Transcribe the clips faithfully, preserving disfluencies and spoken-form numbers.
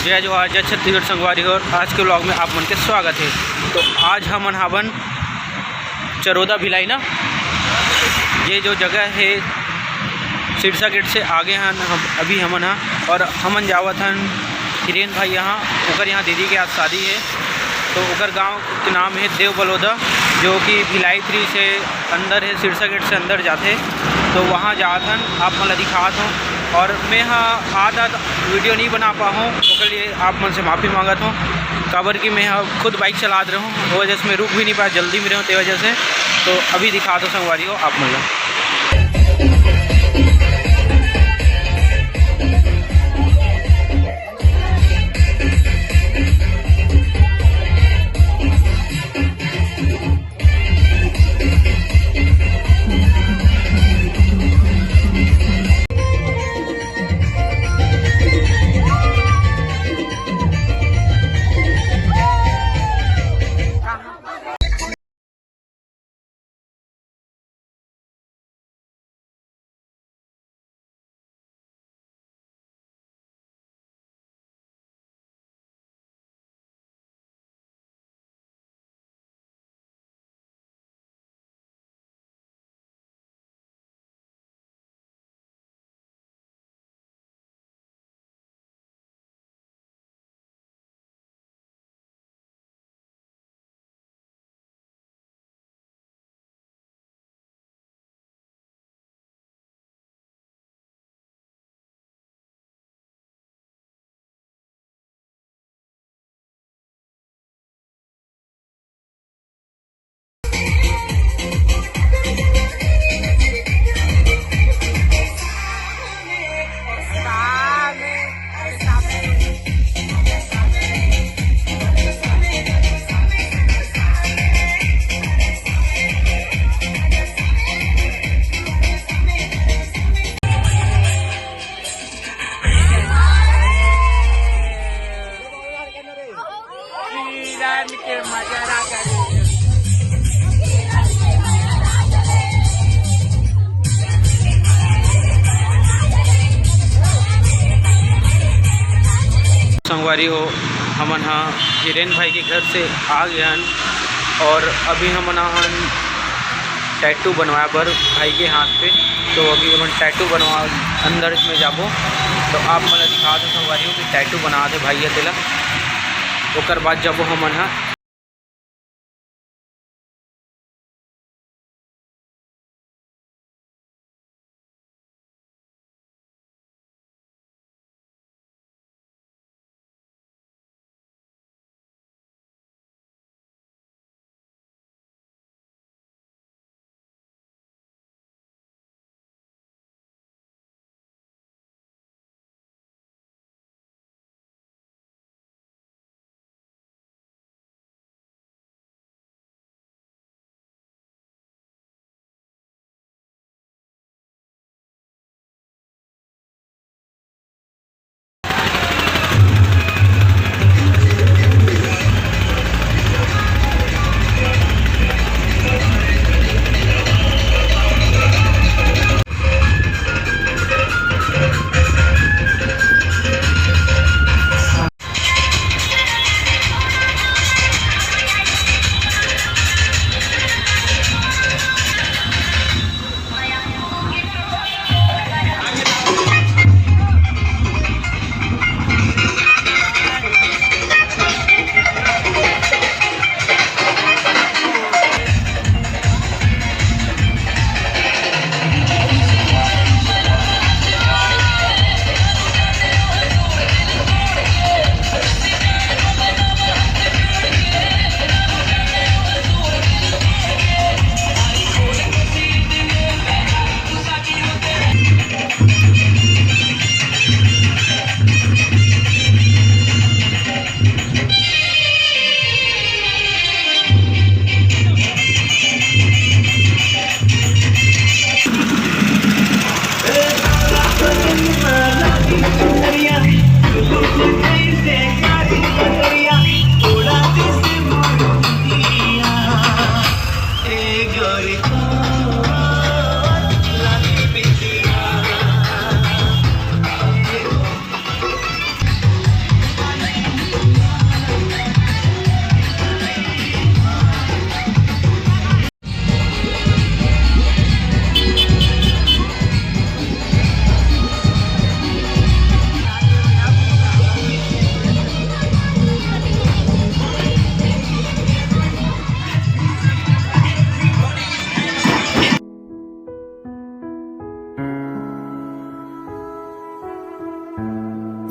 जय जोहार, जय छत्तीसगढ़ संगवारी हो, और आज के vlog में आप मन के स्वागत है। तो आज हमन हावन चरोदा भिलाई ना, ये जो जगह है सिरसा गेट से आगे हन हम, अभी हमन हा, और हमन जावत हन हिरेन भाई यहाँ, ओकर यहाँ दीदी के आज शादी है, तो ओकर गांव के नाम है देव बलोदा, जो कि भिलाई थ्री से अंदर है, सिरसा गेट से अंदर जाथे। तो वहाँ जात हन, आप मन ला दिखात हूँ। और मैं हा आधा वीडियो नहीं बना पाहूँ, ओकर लिए आप मन से माफ़ी मांगत हूँ, काबर कि मैं हा खुद बाइक चलात रहूँ, वो वजह से मैं रुक भी नहीं पाया, जल्दी में रहूँ, ते वजह से। तो अभी दिखात हूँ संगवारी हो आप मन ला। संगवारी हो, हमन हा हिरेन भाई के घर से आ गए हन और अभी हमन आहन टैटू बनवाए बर भाई के हाथ पे। तो अभी हमन टैटू बनवा अंदर में जाबो, तो आप मन ला दिखात हूँ संगवारी हो कि टैटू बनात हे भाई ह तेला, ओकर बाद जाबो हमन हा।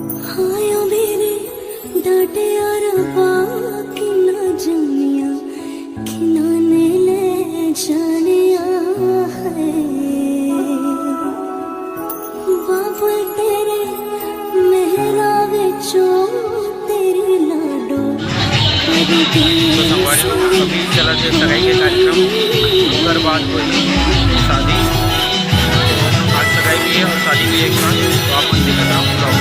हायो मेरे डांटे और बाकी ना जमिया, खिनाने ले जानिया है। बाबुल तेरे मेहरा विचों तेरी लाडो। तो संगवारी हो, अभी चला थे सगाई के कार्यक्रम, ओकर बाद होही शादी। आज सगाई भी है और शादी भी एक साथ, तो आप मन देखत रहो पूरा।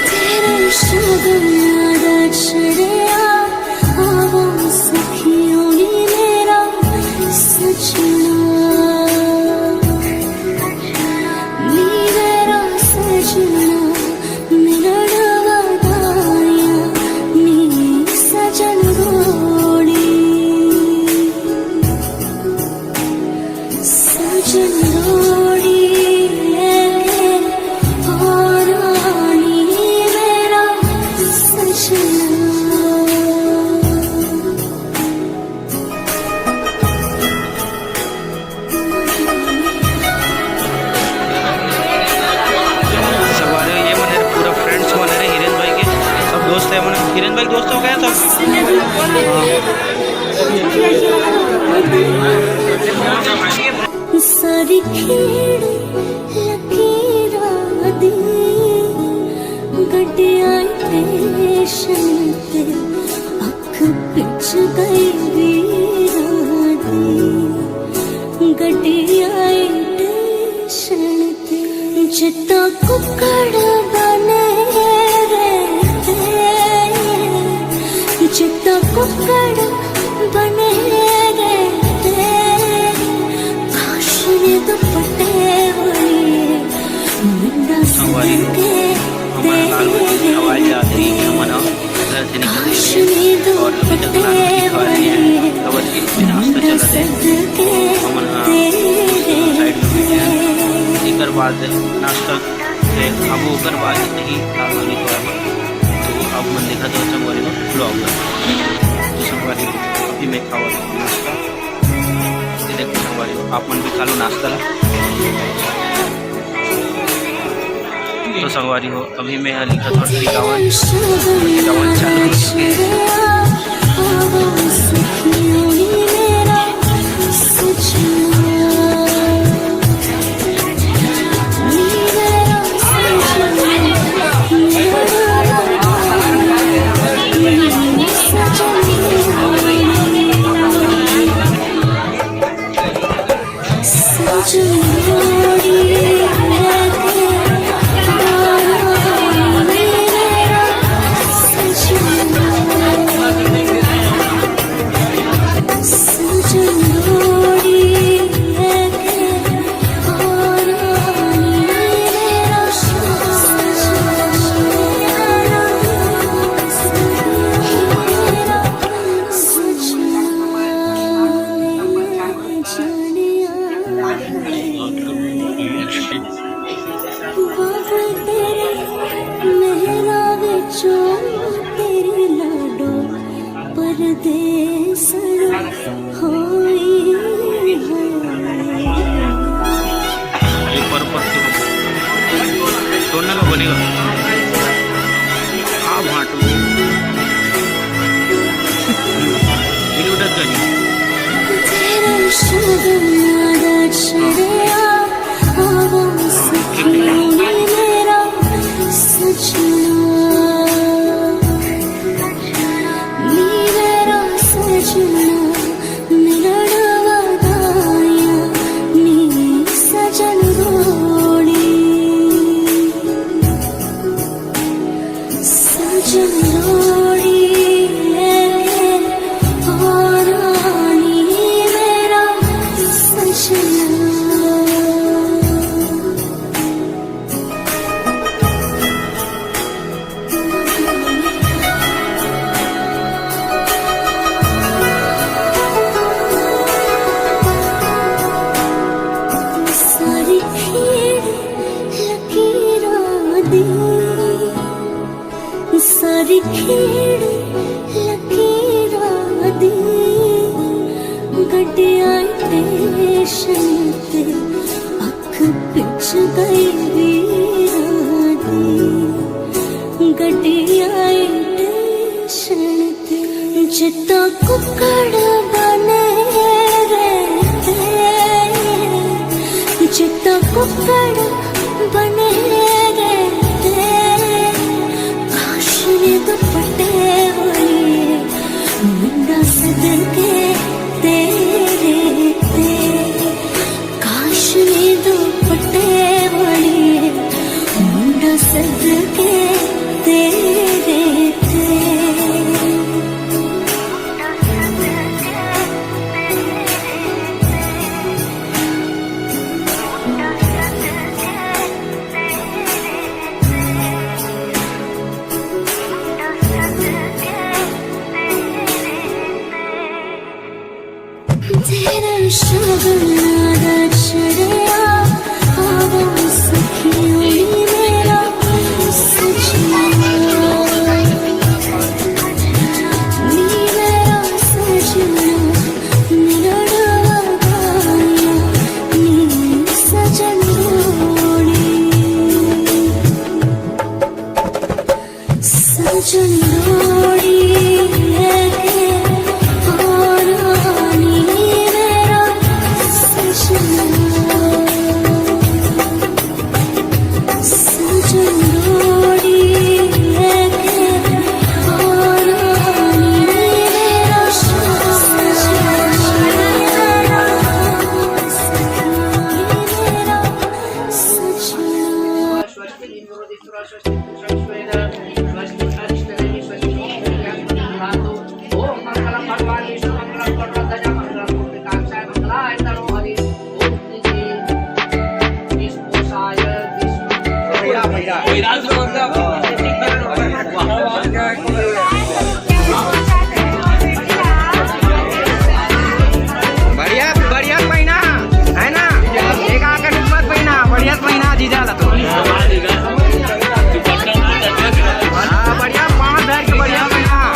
तेरा शुगर छड़िया, आवा सखियों नी मेरा सजना। नी मेरा सजना, मिलण वादाया, नी सजन गोड़ी। सजन गोड़ी ले, और आनी मेरा सजना। संगवारी हो, ये मन हे पूरा friends मन हे हिरेन भाई के, सब दोस्त हे मन। हिरेन भाई दोस्त हो गया सब। सारी खेड़ लकीरा दी, गड्डिया स्टेशन ते अख पिच गई वीरा दी, गड्डिया स्टेशन ते। जितना कुकड़ बने रहते, जितना कुकड़ बने रहते, काश ने दुपट्टे वाली मुंडा संगवारी हो, सदके हमन लाल बत्ती हवाई जहाज रही, हमन ह घर से निकल गए और अभी तक लाल बत्ती हवाई नहीं है। काबर कि नाश्ता चलत हे, हमन ह side में बैठे हैं। एकर बाद नाश्ता से अब ओकर बाद ही लाल बत्ती हवाई। तो अब मन देखा तो संगवारी हो vlog। तो संगवारी हो, अभी मैं खावा नाश्ता। ये देखो संगवारी हो, आप मन भी खा लो नाश्ता ला। तो संगवारी हो, अभी मैं ह लिखत हव टिकावन, टिकावन चालू हो चुके हे। बाबुल तेरे मेहरा विचों तेरी लाडो परदेसणो होई है। ऊपर, ऊपर से तोड़ने का बनेगा। हाँ, भाटू। तेरी उधर करी। तेरा शुगर नारा छड़िया, आवा सखियों ने मेरा सजना। नी मेरा सजना, मिलण वादाया, नी सजन गोड़ी। सजन गोड़ी लेके और आनी मेरा सजना। गड्डिया स्टेशन ते अख पिच गई वीरा दी, गड्डिया स्टेशन ते। जित्ता कुक्कड़ बने रहते, जित्ता कुक्कड़ बने रहते, काश ने दुपट्टे वाली मुंडा सदके तेरे ते, काश ने दुपट्टे वाली मुंडा सदके तेरे ते। तेरा शगुन आदा छड़िया, आवा सखी उड़ी मेरा सजना। नी मेरा सजना, मेरा डोला गाया, नी सजन डोली। सजन डोली लेके आना नी मेरा सजना। सजन डोली लेके आना नी मेरा सजना। बढ़िया, बढ़िया पहिना, है ना? एक आकर मत पहिना, बढ़िया पहिना जीजा ला तो। हाँ, बढ़िया, पाँच हजार के बढ़िया पहिना। हाँ।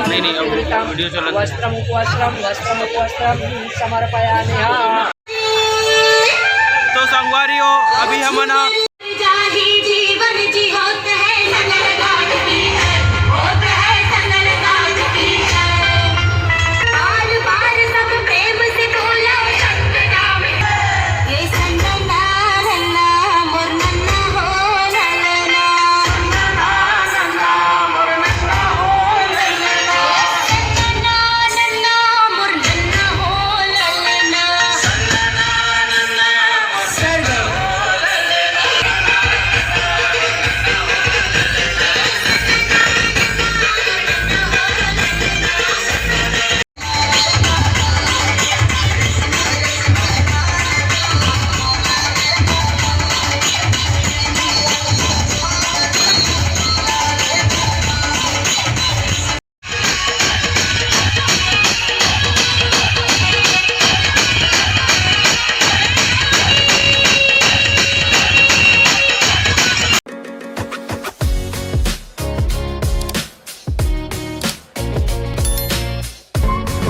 नहीं, नहीं, अब वीडियो चला। वस्त्रम उपवस्त्रम वस्त्रम उपवस्त्रम समर्पयामि। तो संगवारी हो, अभी हमन ह